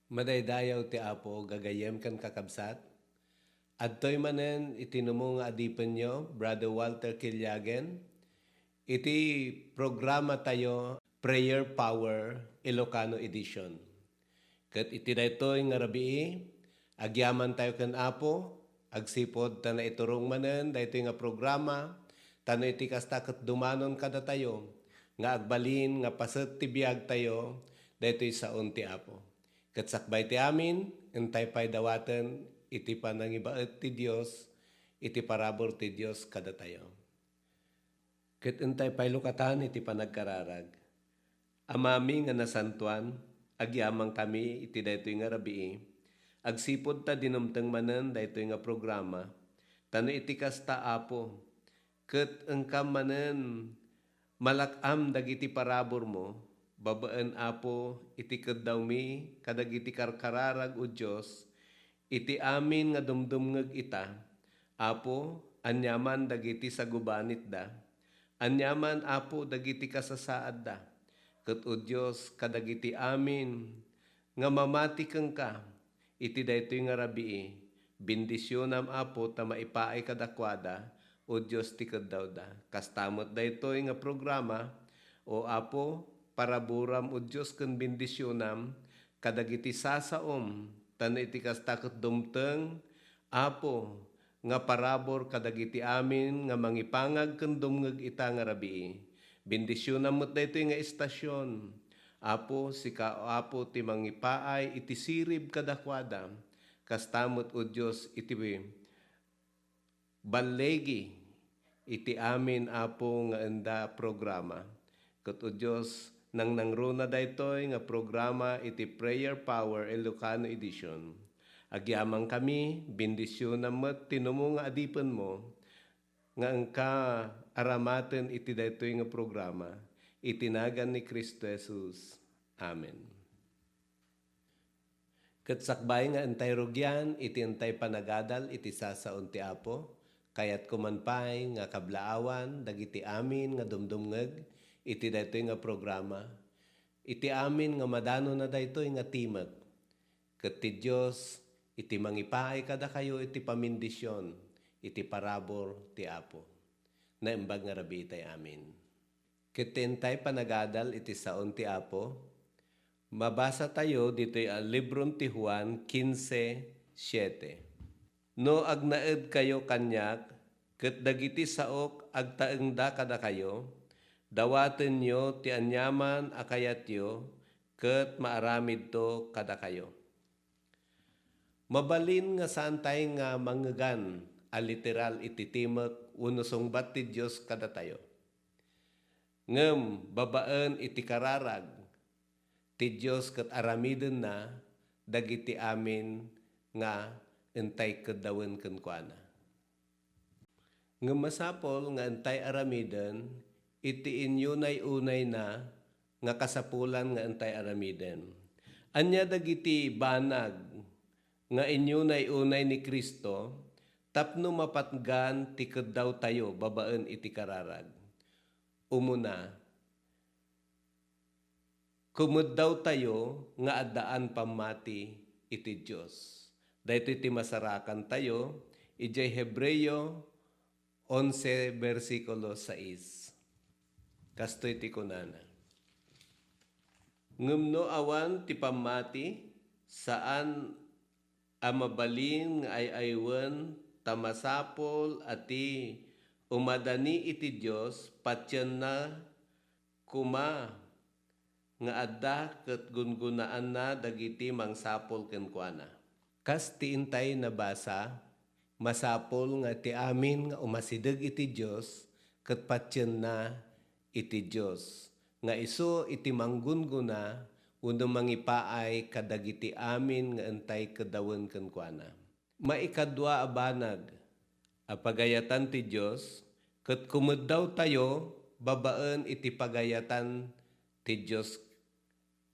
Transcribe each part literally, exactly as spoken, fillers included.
Madaydayaw ti Apo, gagayyem ken kakabsat. Adtoy manen iti numo nga adipenyo, Brother Walter Killiagen, iti programa tayo, Prayer Power, Ilocano Edition. Ket iti daytoy nga rabii, agyaman tayo ken Apo, agsipud ta naiturong manen daytoy nga programa, tano iti kasta ket dumanon kadatayo nga agbalin nga paset ti biag tayo, daytoy saon ti Apo. Ket sakbay ti amin, intay pay dawaten iti panangibaet ti Dios, iti parabur ti Dios kadatayo. Ket intay pay lukatan iti panagkararag. Amami nga nasantuan, agyamankami iti daytoy nga rabii, agsipud ta dinumteng manen daytoy nga programa, tano iti kasta, Apo, ket inkam manen malak-am dagiti paraburmo, babaen, Apo, iti keddawmi kadagiti karkararag, O Dios, iti amin nga dumdumngeg ita, Apo, aniaman dagiti sagubanitda. Aniaman, Apo, dagiti kasasaadda. Ket, O Dios, kadagiti amin nga mamati kenka iti daytoy nga rabii, bendisionam, Apo, ta maipaay kadakuada, O Dios, ti keddawda. Kasta met daytoy nga programa, O Apo, paraburam, O Dios, ken bendisionam kadagiti sasaom, tan iti kasta ket dumteng, Apo, nga parabur kadagiti amin nga mangipangag ken dumngeg ita nga rabii. Bendisionam met daytoy nga istasion. Apo, sika, Apo, ti mangipaay iti sirib kadakuada. Kasta met, O Dios, iti balligi iti amin, Apo, nga enda programa. Ket, O Dios, nangnangruna daytoy nga programa iti Prayer Power Ilocano Edition. Agyamankami, bendisionam met ti numo nga adipenmo, nga inka aramaten iti daytoy nga programa, iti nagan ni Cristo Jesus. Amen. Ket sakbay nga intay rugian iti intay panagadal iti sasaon ti Apo, kayatko man pay nga kablaawan dagiti amin nga dumdumngeg iti daytoy nga programa, iti amin nga madanona daytoy nga timek. Ket ti Dios iti mangipaay kadakayo iti pamindision iti parabur ti Apo. Naimbag nga rabii tay amin. Ket ti intay panagadal iti saon ti Apo, mabasa tayo ditoy a libron ti Juan quince siete. No agnaedkayo kaniak, ket dagiti saok agtaengda kadakayo, dawatenyo ti aniaman a kayatyo, ket maaramidto kadakayo. Mabalin nga saantay nga mangngegan a literal iti timek wenno sungbat ti Dios kadatayo. Ngem babaen iti kararag ti Dios ket aramidenna dagiti amin nga intay keddawen kenkuana. Ngem masapul nga intay aramiden iti inyunay-unayna nga kasapulan nga intay aramiden. Ania dagiti banag nga inyunay-unay ni Cristo tapno mapatgan ti keddawtayo babaen iti kararag? Umuna, kumeddawtayo nga addaan pammati iti Dios. Daytoy ti masarakantayo idiay Hebreo onse, bersikulo sais. Kastoy ti kunana, "Ngem no awan ti pammati, saan a mabalin nga ay-aywen, ta masapul a ti umadani iti Dios patienna koma nga adda ket gungunaanna dagiti mangsapul kenkuana." Kas ti intay nabasa, masapul nga ti amin nga umasideg iti Dios ket patienna iti Dios, nga isu iti manggunguna wenno mangipaay kadagiti amin nga intay keddawen kenkuana. Maikadua a banag a pagayatan ti Dios ket kumeddawtayo babaen iti pagayatan ti Dios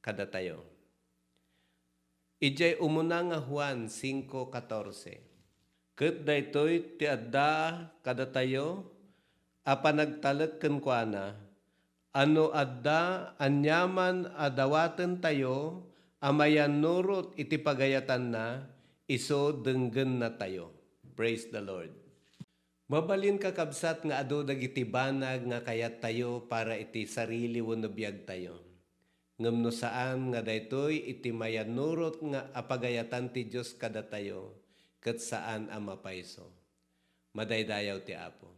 kadatayo. Idiay umuna nga Juan cinco catorce, "Ket daytoy ti adda kadatayo a panagtalek kenkuana, a no adda aniaman a dawatentayo a mayannurot iti pagayatanna, isu denggennatayo. Praise the Lord. Mabalin, kakabsat, nga adu dagiti banag nga kayattayo para iti sarili wenno biagtayo. Ngem no saan nga daytoy iti mayannurot nga a pagayatan ti Dios kadatayo, ket saan a mapayso. Madaydayaw ti Apo.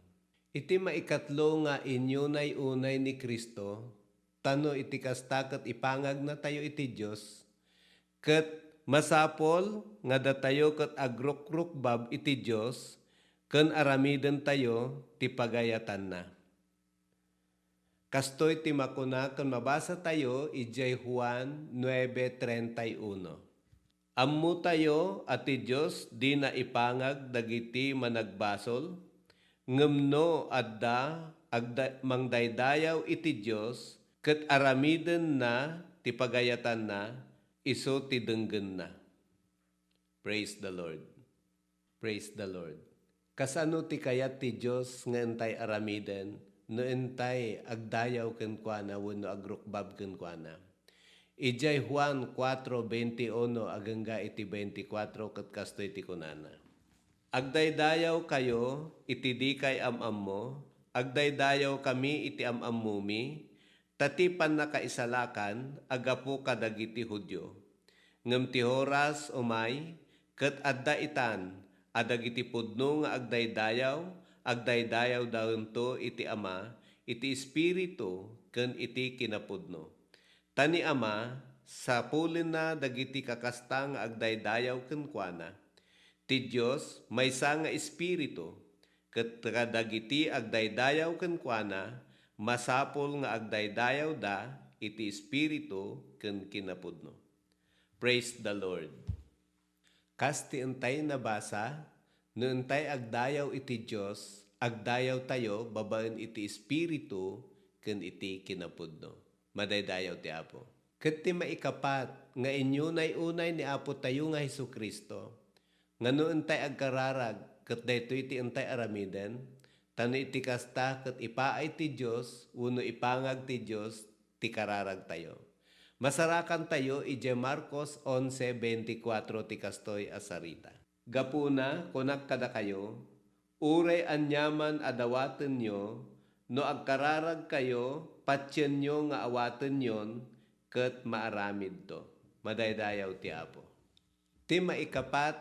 Iti maikatlo nga inyunay-unay ni Cristo, tano iti kasta ket ipangagnatayo iti Dios, ket masapul nga datayo ket agrukrukbab iti Dios ken aramidentayo ti pagayatanna. Kastoy ti makuna ken mabasatayo idiay Juan nuebe treinta y uno. Ammotayo a ti Dios dina ipangag dagiti managbasol, ngem no adda agda-, mangdaydayaw iti Dios ket aramidenna ti pagayatanna, isu ti denggenna. Praise the Lord. Praise the Lord. Kasano ti kayat ti Dios nga intay aramiden no intay agdayaw kenkuana wenno agrukbab kenkuana? Idiay Juan kuatro, bente uno agingga iti bente kuatro ket kastoy ti kunana, "Agdaydayawkayo iti dikay am-ammo, agdaydayawkami iti am-ammomi, ta ti pannakaisalakan a gapu kadagiti Judio. Ngem ti oras umay ket adda itan a dagiti pudno nga agdaydayaw, agdaydayawdawento iti Ama, iti Espiritu, ken iti kinapudno. Ta ni Ama, sapulenna dagiti kakasta nga agdaydayaw kenkuana. Ti Dios maysa nga Espiritu, ket kadagiti agdaydayaw kenkuana, masapul nga agdaydayawda iti Espiritu ken kinapudno." Praise the Lord. Kas ti intay nabasa, no intay agdayaw iti Dios, agdayawtayo babaen iti Espiritu ken iti kinapudno. Madaydayaw ti Apo. Ket ti maikapat nga inyunay-unay ni Apotayo nga Jesu-Cristo, nga no intay agkararag ket daytoy ti intay aramiden, ta no iti kasta ket ipaay ti Dios wenno ipangag ti Dios ti kararagtayo. Masarakantayo idiay Marcos onse bentikuatro ti kastoy a sarita, "Gapuna, kunak kadakayo, uray aniaman a dawatenyo, no agkararagkayo, patienyo nga awatenyon, ket maaramidto." Madaydayaw ti Apo. Ti maikapat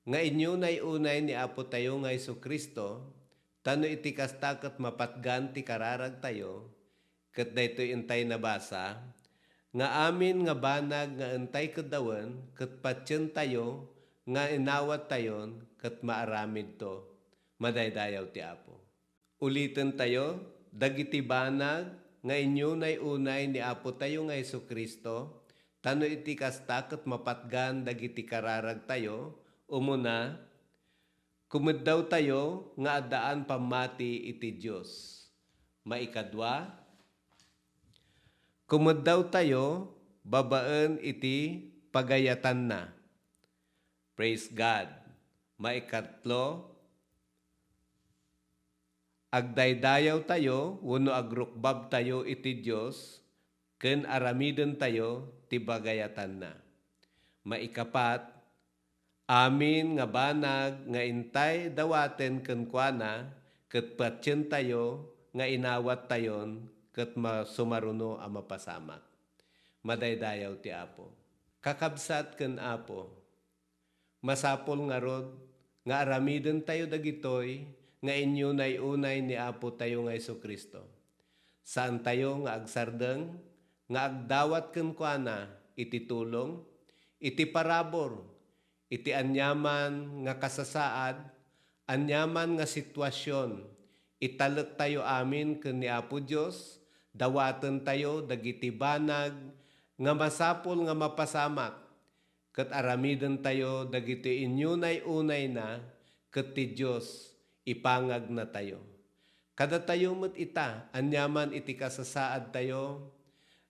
nga inyunay-unay ni Apotayo nga Jesu-Cristo, ta no iti kasta ket mapatgan ti kararagtayo, ket daytoy intay nabasa, nga amin nga banag nga intay keddawen ket patientayo nga inawattayon ket maaramidto. Madaydayaw ti Apo. Ulitentayo, dagiti banag nga inyunay-unay ni Apotayo nga Jesu-Cristo, ta no iti kasta ket mapatgan dagiti kararagtayo, umuna, kumeddawtayo nga addaan pammati iti Dios. Maikadua, kumeddawtayo babaen iti pagayatanna. Praise God. Maikatlo, agdaydayawtayo wenno agrukbabtayo iti Dios ken aramidentayo ti pagayatanna. Maikapat, amin nga banag nga intay dawaten kenkuana ket patientayo nga inawattayon ket ma-, sumaruno a mapasamak. Madaydayaw ti Apo. Kakabsat ken Apo, masapul ngarud nga aramidentayo dagitoy nga inyunay-unay ni Apotayo nga Jesu-Cristo. Saantayo nga agsardeng nga agdawat kenkuana iti tulong, iti parabur, iti aniaman nga kasasaad, aniaman nga situasion, italektayo amin ken ni Apo Dios, dawatentayo dagiti banag nga masapul nga mapasamak, ket aramidentayo dagiti inyunay-unayna ket ti Dios ipangagnatayo. Kadatayo met ita, aniaman iti kasasaadtayo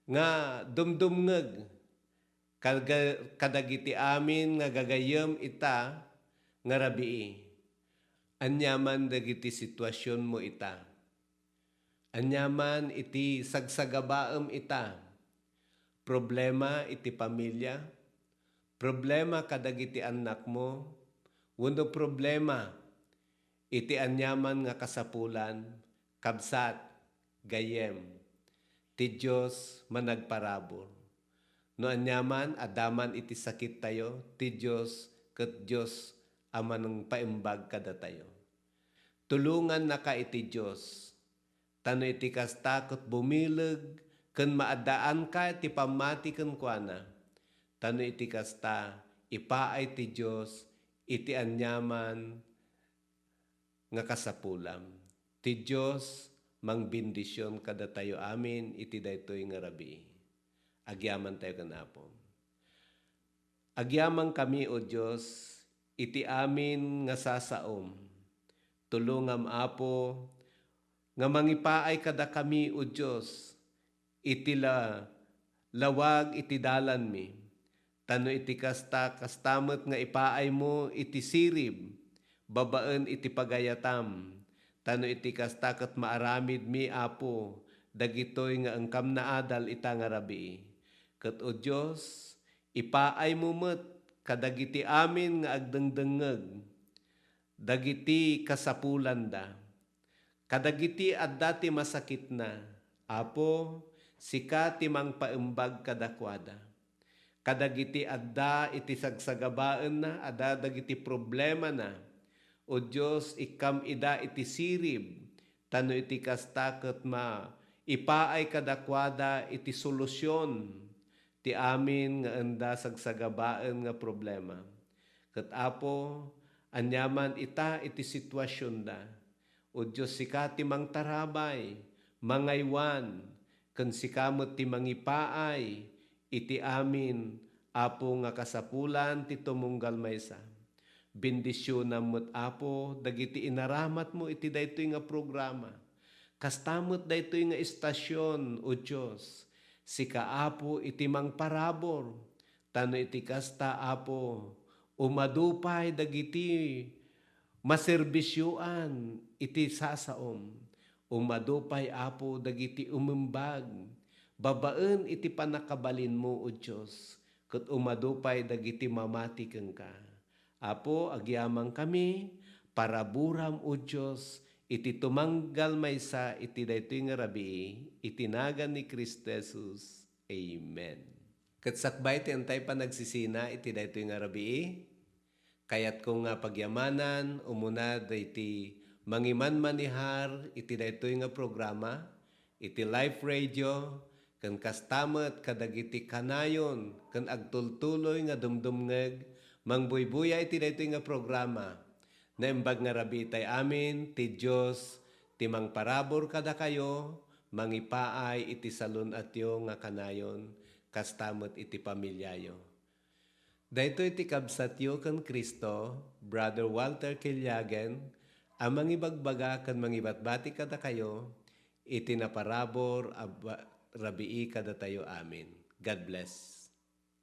nga dumdumngeg, kaga-, kadagiti amin nga gagayyem ita nga rabii. Aniaman dagiti situasionmo ita. Aniaman iti sagsagabaem ita. Problema iti pamilia, problema kadagiti annakmo, wenno problema iti aniaman nga kasapulan, kabsat, gayyem, ti Dios managparabur. No aniaman a daman iti sakittayo, ti Dios ket Dios a manangpaimbag kadatayo. Tulongannaka iti Dios, ta no iti kasta ket bumileg ken maaddaanka ti pammati kenkuana, ta no iti kasta, ipaay ti Dios iti aniaman nga kasapulam. Ti Dios mangbendision kadatayo amin iti daytoy nga rabii. Agyamantayo ken Apo. Agyamankami, O Dios, iti amin nga sasaom. Tulongam, Apo, nga mangipaay kadakami, O Dios, iti la-, lawag iti dalanmi. Ta no iti kasta, kasta met nga ipaaymo iti sirib babaen iti pagayatam. Ta no iti kasta ket maaramidmi, Apo, dagitoy nga inkam naadal ita nga rabii. Ket, O Dios, ipaaymo met kadagiti amin nga agdengdengngeg dagiti kasapulanda. Kadagiti adda ti masakitna, Apo, sika ti mangpaimbag kadakuada. Kadagiti adda iti sagsagabaenna, adda dagiti problemana, O Dios, ikkam ida iti sirib, ta no iti kasta ket ma-, ipaay kadakuada iti solusion ti amin nga enda sagsagabaen nga problema. Ket, Apo, aniaman ita iti situasionda, O Dios, sika ti mangtarabay, mangaywan, ken sika met ti mangipaay iti amin, Apo, nga kasapulan ti tumunggal maysa. Bendisionam met, Apo, dagiti inaramatmo iti daytoy nga programa. Kasta met daytoy nga istasion, O Dios. Sika, Apo, iti mangparabur. Ta no iti kasta, Apo, umadu pay dagiti maserbisioan iti sasaom. Umadu pay, Apo, dagiti umimbag babaen iti pannakabalinmo, O Dios, ket umadu pay dagiti mamati kenka. Apo, agyamankami, paraburam, O Dios, iti tumanggal maysa iti daytoy nga rabii, iti nagan ni Cristo Jesus. Amen. Ket sakbay ti intay panagsisina iti daytoy nga rabii, kayatko nga pagyamanan umuna daytoy mangimanmanihar iti daytoy nga programa, iti Life Radio, ken kasta met kadagiti kanayon ken agtultuloy nga dumdumngeg, mangbuybuya iti daytoy nga programa. Naimbag nga rabii tay amin, ti Dios ti mangparabur kadakayo, mangipaay iti salun-atyo nga kanayon, kasta met iti pamiliayo. Daytoy ti kabsatyo ken Cristo, Brother Walter Killiagen, a mangibagbaga ken mangibatbati kadakayo iti naparabur a ba-, rabii kadatayo amin. God bless.